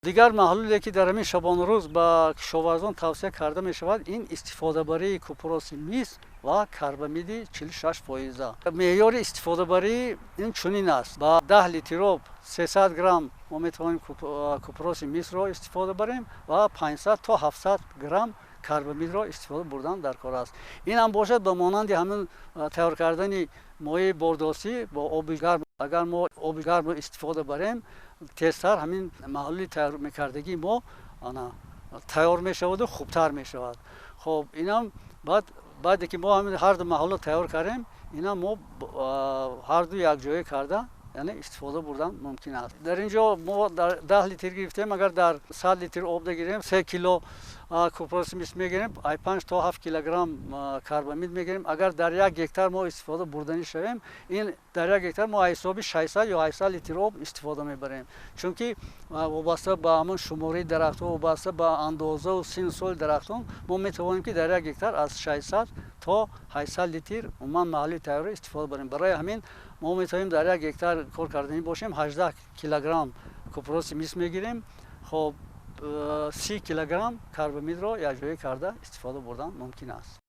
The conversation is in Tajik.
Дигар маҳлуле, ки дар ҳамин шабонарӯз ба кишоварзон тавсия карда мешавад, ин истифодабарии купороси мис ва карбамиди 46%. Меъёри истифодабарӣ ин чунин аст: ба 10 литр об 300 грамм мо метавонем купороси мисро истифода барем ва 500 то 700 грамм карбамидро истифода бурдан дар кор аст. Ин ҳам бошад ба монанди ҳамин тайёр кардани моеи бордосӣ бо оби гарм. Агар мо оби гармро истифода барем, тезтар ҳамин маҳлули тайёр мекардагии мо ана тайёр мешаваду хубтар мешавад. Хоб, инам баъд, баъде ки мо ҳамин ҳарду маҳлулро тайёр кардем, инам мо ҳарду якҷоя карда, яъне истифода бурдан мумкин аст. Дар ин ҷо мо 10 литр гирифтем. Агар дар 100 литр об гирем, 3 кило купороси мис мегирем, ай 5 то 7 килограмм карбамид мегирем. Агар дар 1 гектар мо истифода бурданӣ шавем, ин дар 1 гектар мо ҳисоби 600 ё 800 литр об истифода мебарем, чунки вобаста ба ҳамон шумораи дарахтҳо, вобаста ба андозаву синну соли дарахтон мо метавонем, ки дар 1 гектар аз 600 то 800 литр умуман маҳлули тайёрро истифода барем. Барои ҳамин мо метавонем дар 1 гектар кор карданӣ бошем, 18 килограмм купороси мис мегирем, хоб, 30 килограмм карбамидро якҷоя карда истифода бурдан мумкин аст.